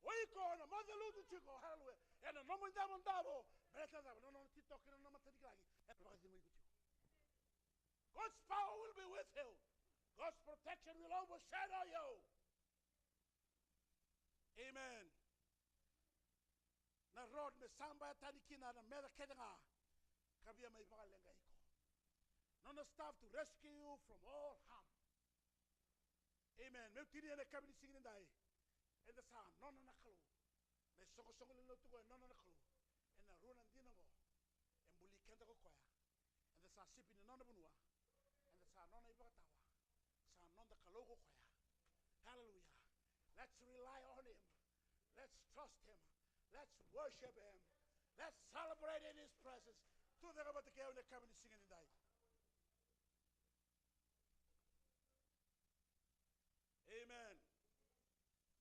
o iko o na moce lutu tiko. Hallelujah. Ena nomu idavodavo, baleta na cava? Na nona titoka kei na nona matanikilagi ena vakacegui iko tiko. God's power will be with you. God's protection will overshadow you. Amen. Na rod me sabaya tani kina na meca kece ga ka via mai vakaleqa iko. Nona staff to rescue you from all harm. Amen. Meu tinia ena yakavi ni siga nidai, eda sa nona na Kalou. Na isoqosoqo lewe ni lotu qo e nona na Kalou. Ena rua na dina qo e buli keda ko koya. Eda sa sipi ni nona vanua. Eda sa nona ivakatawa. Sa noda Kalou ko koya. Hallelujah. Let's rely on him. Let's trust him. Let's worship him. Let's celebrate in his presence. Tucake vata kei au ena yakavi ni siga nidai. Amen.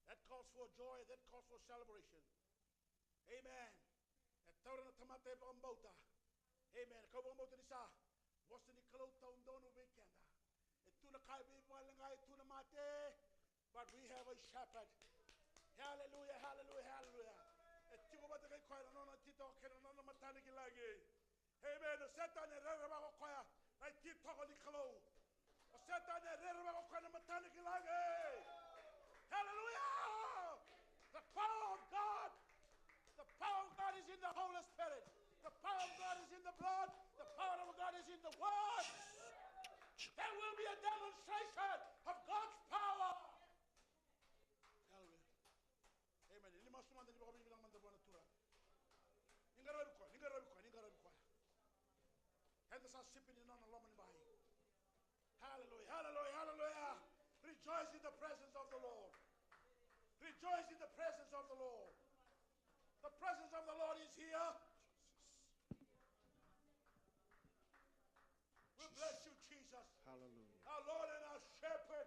That calls for joy. That calls for celebration. Amen. E taura na tamata e vakabauta. Amen. Kau vakabauta ni sa vosa ni Kalou taudonu vei keda. E tu na ka e veivakaleqai, e tu na mate. But we have a shepherd. Hallelujah, hallelujah, hallelujah. E tiko vata kei koya na nona titoka kei na nona matanikilagi. Amen. O Setani e rerevaka o koya na ititoko ni Kalou. O Setani e rerevaka o koya na matanikilagi. Hallelujah! The power of God. The power of God is in the Holy Spirit. The power of God is in the blood. The power of God is in the word. There will be a demonstration of God's power. Hallelujah. Amen. Ni masu mada, ni vakavinavinaka mada vua na Turaga. Ni qaravi koya, ni qaravi koya, ni qaravi koya. Eda sa sipi ni nona lomanibai. Hallelujah, hallelujah, hallelujah. Rejoice in the presence of the Lord. Rejoice in the presence of the Lord. The presence of the Lord is here. We bless you, Jesus. Hallelujah. Our Lord and our Shepherd.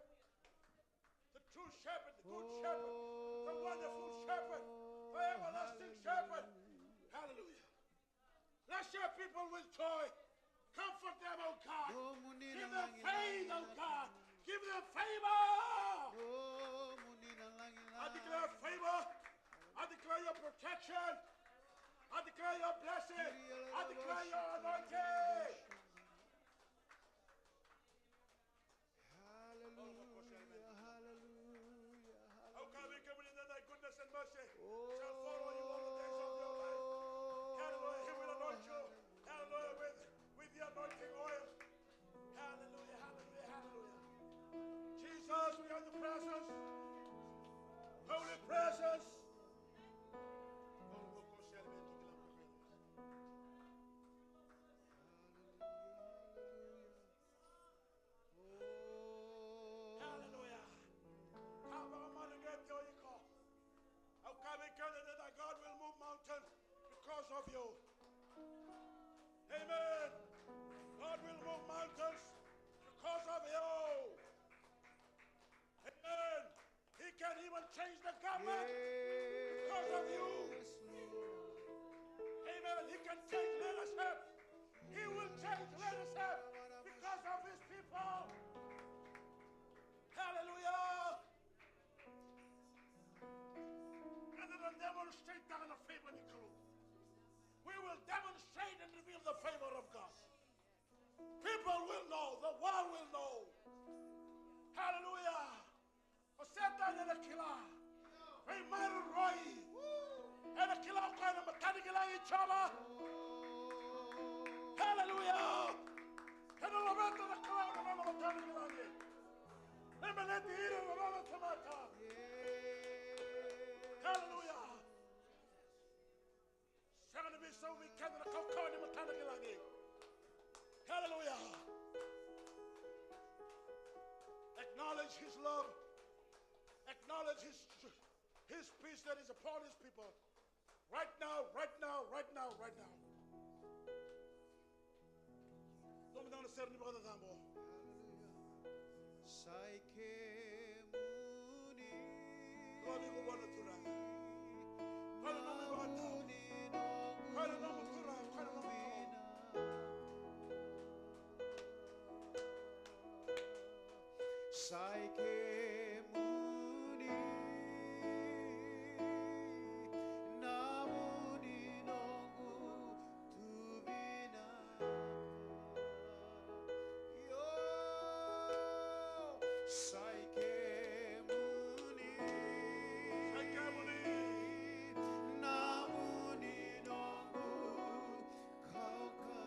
The true Shepherd, the good Shepherd, the wonderful Shepherd, the everlasting Shepherd. Hallelujah. Bless your people with joy. Comfort them, oh God. Give them faith, oh God. Give them favor. I declare favor. I declare your protection. I declare your blessing. I declare your anointing. Hallelujah, hallelujah, hallelujah. Au kaya vei kemuni, that thy goodness and mercy shall follow you all the days of your life. Hallelujah. He will anoint you. Hallelujah. With, with the anointing oil. Hallelujah, hallelujah, hallelujah. Jesus, we are in the presence. Holy presence. Hallelujah. Ka vakamareqeti o iko. Au kaya vei keda that God will move mountains because of you. Amen. God will move mountains because of you. Amen. He can even change the government because of you. Amen. He can change leadership. He will change leadership because of his people. Hallelujah. Eda na demonstrate taka na favor ni Kalou. We will demonstrate and reveal the favor of God. People will know, the world will know. Hallelujah. O Setani ena kila veimaroroi. Ena kila o koya na matanikilagi i Jiova. Hallelujah. Ena laveta na Kalou na nona matanikilagi. Baleti ira na nona tamata. Hallelujah. Sega ni veisau vei keda na kaukauwa ni matana ki lagi. Hallelujah. Acknowledge his love. Acknowledge his, his peace that is upon his people. Right now, right now, right now, right now. Lomada na sere ni vakacacabo. Sai kemuni. Lomada na Turaga. Kaya na nomu ivakatawa. Kaya na nomu Turaga, kaya na nomu Kalou. Sai kemuni, namuni noqu tuvina. Io, sai kemuni, sai kemuni, namuni noqu kaukauwa.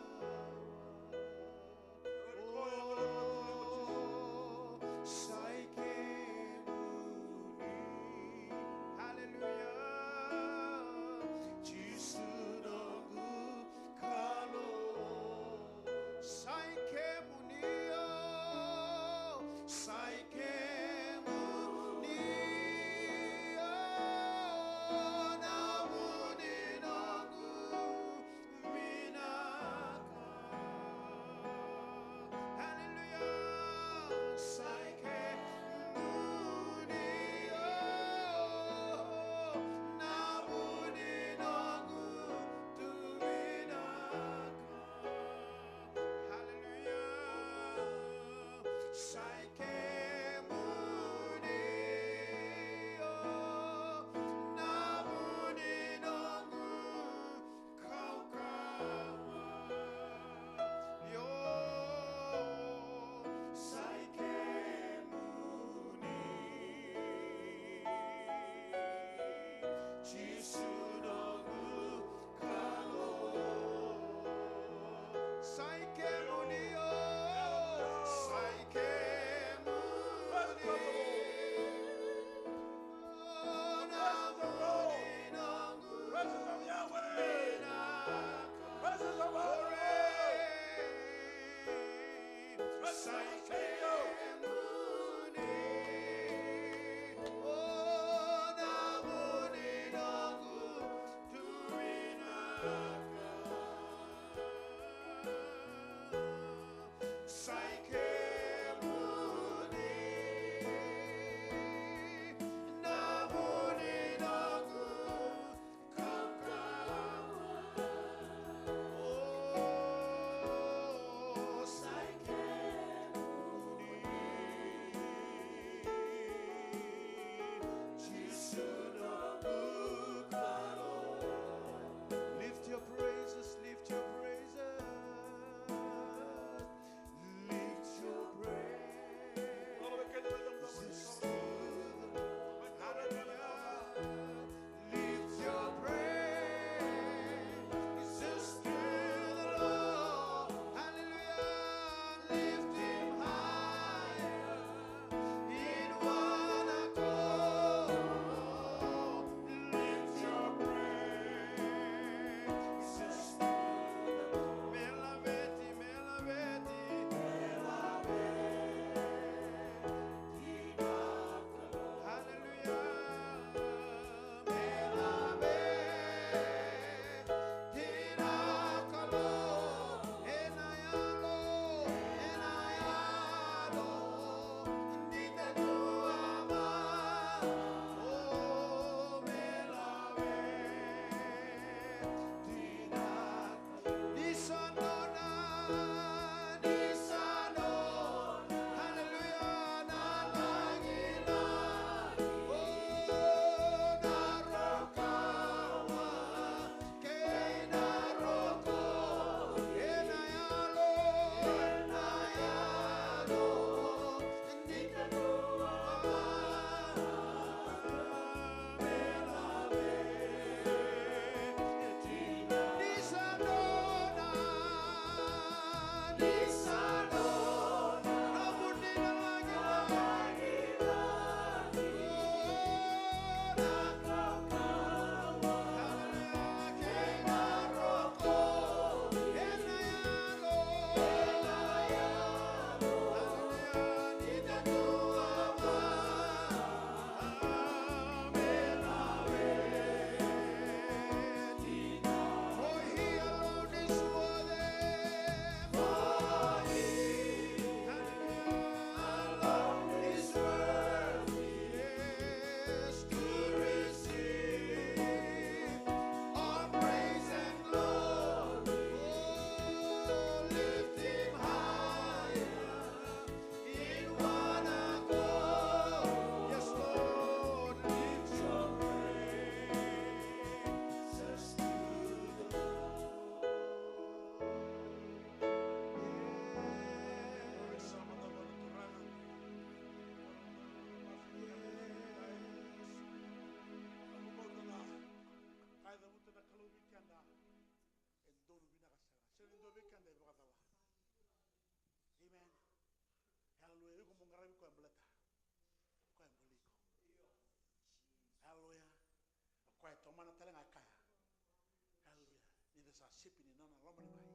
sa sipi ni nona lomanibai.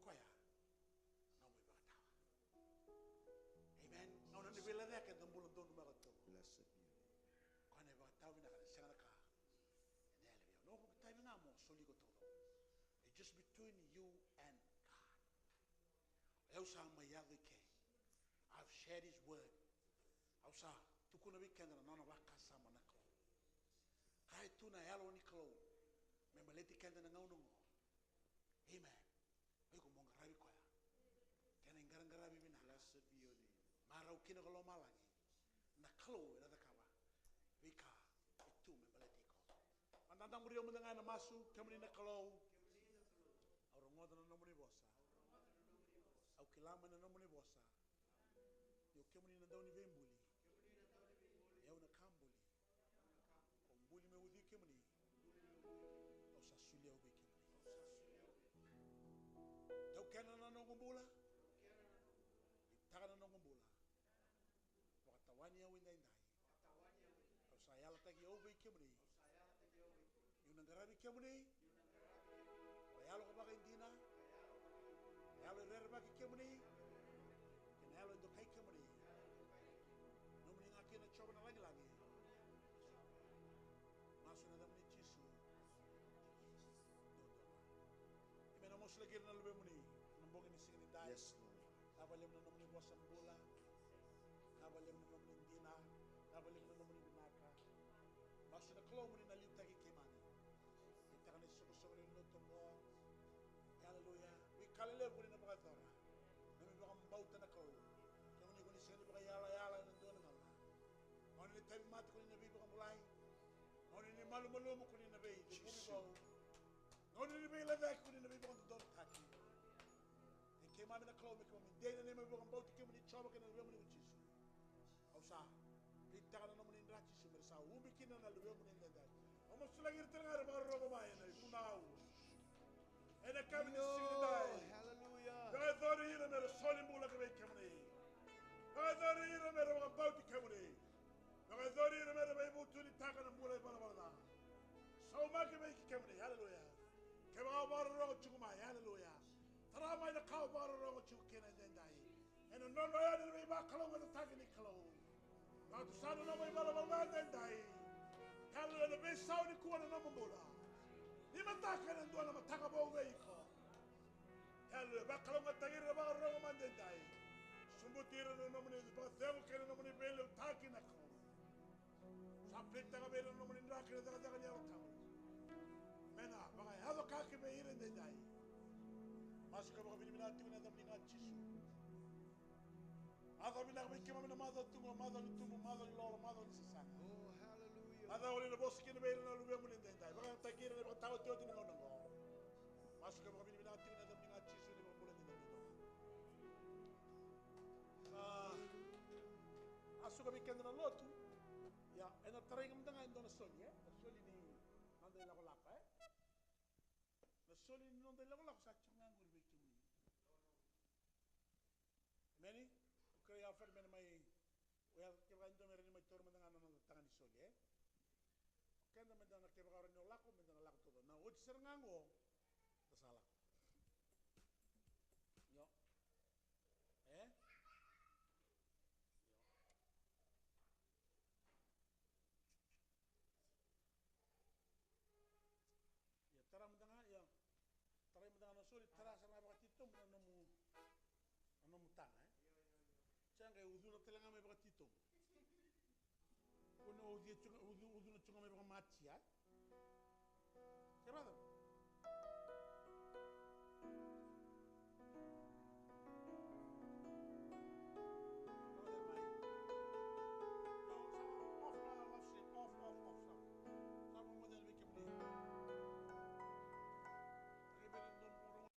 Koya na nomu ivakatawa. Amen. Gauna ni veilecayaki eda bula donu mai koto. Blessed be your name. Koya na ivakatawa vinaka, na sega na ka ena yali vei au. Noqu itavi ga mo soli iko taucoko. It's just between you and God. O yau sa mai yaco i ke. I've shared his word. Au sa tukuna vei keda na nona vakasama na Kalou. Ka e tu na Yalo ni Kalou me baleti keda na gauna oqo. Amen. O iko mo qaravi koya. Kena iqaraqaravi vinaka. Blessed be your name. Marau kina ko lomalagi. Na Kalou ena cakava veika e tu me baleti iko. Mada da muria mada ga ena masu. Kemuni na Kalou, au rogoca na nomuni vosa. Au kila mai na nomuni vosa ni o kemuni na dauniveibuli. Au na ka buli. Ko buli me ucui kemuni. Au sa solia au vei kemuni. Taukena na noqu bula. Liutaka na noqu bula. Vakatawani au edaidai. Au sa yalataki au vei kemuni. Niu na qaravi kemuni. Ko yalo ko vakaidina. Yalo e rerevaki kemuni. Kei na yalo e dokai kemuni. Nomuni ga kina Jiova na lagilagi. Masu ena yacamuni Jisu. Ime na masulaki ira na luvemuni na bogi ni siga ni dai. Yes, Lord. Vinaka vakalevu na nomuni vosa bula. Vinaka vakalevu na nomuni dina. Vinaka vakalevu na nomuni vinaka. Masu na Kalou mo ni na liutaki keimami. Liutaka na isoqosoqo ni lotu oqo. Aleluya. Veika lelevu ko ni na vakayacora. Nomu vakabauta na Kalou. Kemuni ko ni sega ni vakaiyalayala ena dua na gauna. Gauna ni tauvimate ko ni na veivakabulai. Gauna ni malumalumu ko ni na veiceguvi vou. Gauna ni veilecayaki ko ni na veivakadodonutaki. Kei keimami na Kalou me keimami dei na neimami vakabauti kemuni Jiova kei na luvemuni ko Jisu. Au sa ritaka na nomuni dra Jisu me ra sa ubi kina na luvemuni edaidai. Au masulaki ira tale ga era vakarorogo mai ena ivunau. Ena yakavi ni siga ni dai. Hallelujah. Vakayacori ira me ra soli bula ki vei kemuni. Vakayacori ira me ra vakabauti kemuni. Vakayacori ira me ra veivutunitaka na bula ivalavala ca. Saumaki vei kemuni. Hallelujah. Kevaka au vakarorogo tiko mai. Hallelujah. Tara mai na ka au vakarorogo tiko kina edaidai. Ena nona yani na veivakalougatataki ni Kalou. Vakatusa na nomu ivalavala ca edaidai. Kalou, ena veisau nikua na nomu bula. Ni mataka ena dua na mataka vou vei iko. Kalou, vakalougatataki ira na vakarorogo mai edaidai. Sobuti ira na nomuni vakacegu kei na nomuni veiliutaki na Kalou. Sa pritaka vei ira na nomuni dra kei na cakacaka ni Yalo Tabu. Me na vakayaco ka ki vei ira edaidai. Masu ka vakavinavinaka tiko ena yacamuni ga Jisu. Macawa vinaka vei keimami na macawa tu qo, macawa ni tubu, macawa ni lolo, macawa ni sasaga. Oh, hallelujah. Macawa ni na vosa kina vei ira na luvemuni edaidai. Vakayagataki ira na vakataotioti ni gauna qo. Masu ka vakavinavinaka tiko ena yacamuni ga Jisu ni vakabula ni dina. A, a suka vei keda na lotu. Ia, ena tarai ga mada ga e dua na soli, e? Na soli ni noda ilakolako, e? Na soli ni noda ilakolako sa tiko ga qori vei kemuni. Emeni? Au kerea ya o Fred me na mai, o ya kevaka e dua me rawa ni mai taura mada ga na noda taga ni soli, e? O keda meda na, kevaka o rawa ni o lako, meda na lako taucoko. Na oti sara ga qo, da sa lako. Io. E? Io. Ia, tara mada ga, ia. Tarai mada ga na soli, tara sara ga vakatitobu na nomu, na nomu taga, e? Sa qai ucuna tale ga mai vakatitobu. Ko na ucuna tu ga, ucu, ucuna tu ga mai vakamatia, e? Ke vaka?